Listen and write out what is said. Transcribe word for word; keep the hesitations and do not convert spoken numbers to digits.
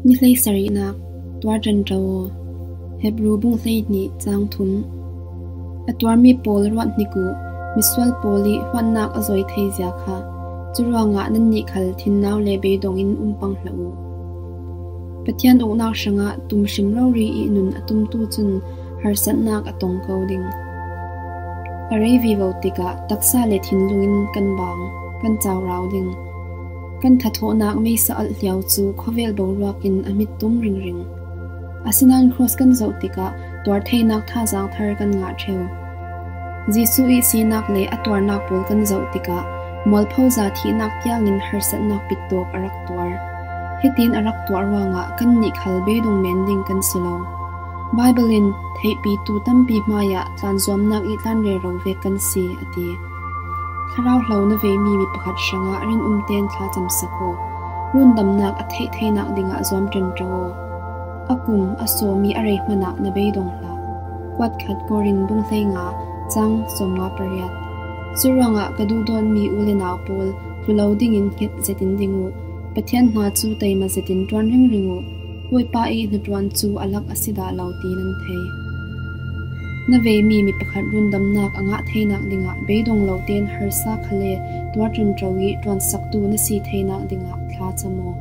Ni hleisarihnak, tuar ṭanṭo aw. Hebru bung hleihnih cang thum. A tuarmi pawl ruat hnik uh, misual pawl ih huatnak a zawi thei zia kha. Curuangah nannih khal thinnau le beidong in um pang hlah uh. Pathian uknak hrangah tum hrim rori ih nun a tumtu cun harsatnak a tong ko ding. A rei vivo tikah taksa le thinlung in kan bang, kan caurau ding. Kan thathawhnak meisa alh hliau cu khawvel boruak in a mit tum ringring. Asinain cross kan zoh tikah tuar theinak thazaang thar kan ngah ṭheu. Jesuh ih sinak le a tuarnak pawl kan zoh tikah mualpho za thihnak tiangin harsatnak pittawk a rak tuar. Hitin a rak tuah ruangah kannih khal beidong men ding kan si lo. Baibal in theihpitu tampi hmaiah tlanzuamnak ih tlan rero vek kan si, a ti. Thlarau hlo na veimi mi pakhat hrangah rinum tein thlacam sak aw. Rundamnak a theih theinak dingah zuam ṭanṭo aw. A kum a sawmi a rei hmanah na beidong hlah. Kuat khat Korin bung hleinga cang sawmnga pariat. Curuangah ka duhdawtmi u le nau pawl, tlu lo dingin hnget zetin ding uh. Pathian hna cu teima zetin ṭuan ringring uh. Bawipa ih hnaṭuan cu a lak a si dah lo ti nan thei. Na veimi mi pakhat rundamnak a ngah theinak dingah beidong lo tein harsa khal le tuar ṭanṭo ih ṭuansaktu na si theinak dingah thlacam aw.